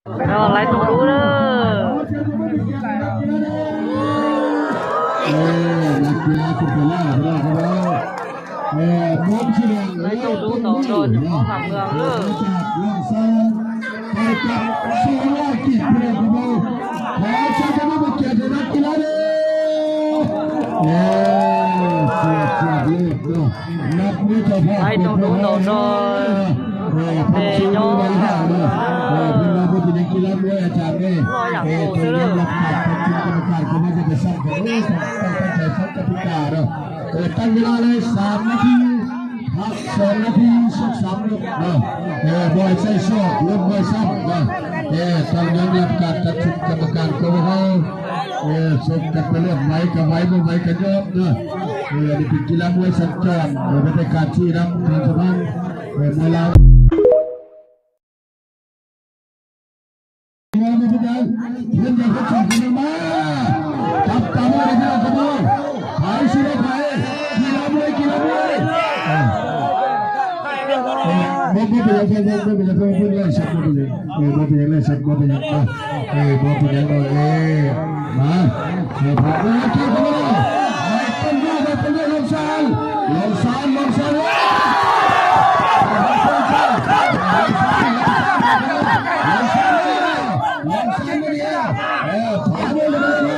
ລະວັງໄລ່ຕົກດູເດີ. ເອີ ນັກກິລາຂຶ້ນໄປແລ້ວ ເອີ ພວກທີ່ເຫຼັ້ນ ໄລ່ຕົກດູ ໂຕໂດນຢູ່ຂອງຫາເມືອງເດີ. ຈາກເລື່ອງສ້າງ ໄປກັບສອງຮ້ອຍກີບ ພີ່ນ້ອງ ຂໍເຊີນທ່ານຜູ້ເກີດນັກກິລາເດີ. ເອີ ສວດສວດເລີດເນາະ ນັບມື້ເຈົ້າພາບ ໄລ່ຕົກດູ ໂຕໂດນ ເອີ ເຕະຍອດ ເອີ ເພິ່ນວ່າບໍ່ເປັນນັກກິລາມວຍ ອາຈານເອີຍ ເອີ ຕ້ອງຍອມຮັບການຕັດສິນກຳມະການ ກໍບໍ່ໄດ້ໄປຊ້ຳກັນເດີ ຕ້ອງຕັ້ງໃຈຟັງກະຕິກາເດີ. ເອີ ຕັ້ງເວລາເລີຍ ສາມນາທີ ພັກສອງນາທີ ຊົກສາມລົບເນາະ. ເອີ ບໍ່ໃຫ້ໃຊ້ສອກ ລົບບໍ່ໃຫ້ຊ້ຳເນາະ. ເອີ ຕ້ອງຍອມຮັບການຕັດສິນກຳມະການຂອງເຮົາ. ເອີ ຊົກກັນໄປໂລດ ໄຫວກໍໄຫວ ບໍ່ໄຫວກໍຍອມເນາະ. ເອີ ນີ້ເປັນກິລາມວຍສັນຈອນ ເອີ ໄດ້ການຊີ້ນຳທາງສະພາ ເອີ ມວຍລາວ. ມາ ມາ ເພິ່ນຢາກ ເພິ່ນຢາກທົດສອບກັນມາ ຈັບຕາມອງເດີພີ່ນ້ອງຂະບວນ ໃຜຊິໄດ້ໃຜ ກິລາມວຍ ກິລາມວຍ ເອີ ບໍ່ ບໍ່ເປັນຫຍັງ ບໍ່ເປັນຫຍັງ ເພິ່ນໄລ່ສັກ ບໍ່ເປັນຫຍັງ ເອີ ບໍ່ເປັນຫຍັງ ໄລ່ສັກ ບໍ່ເປັນຫຍັງ ເອີ ບໍ່ເປັນຫຍັງ ເອີ ມາ ເອີ ຜ່ານ ເອີ ເຂົ້າມາ ໄປເປັນດ້ວຍ ໄປເປັນດ້ວຍ ລົງຊານ ລົງຊານ ລົງຊານ ເອີ ລົງຊານ ລົງຊານ ລົງຊານ ເອີ ຂວາມື ເອີ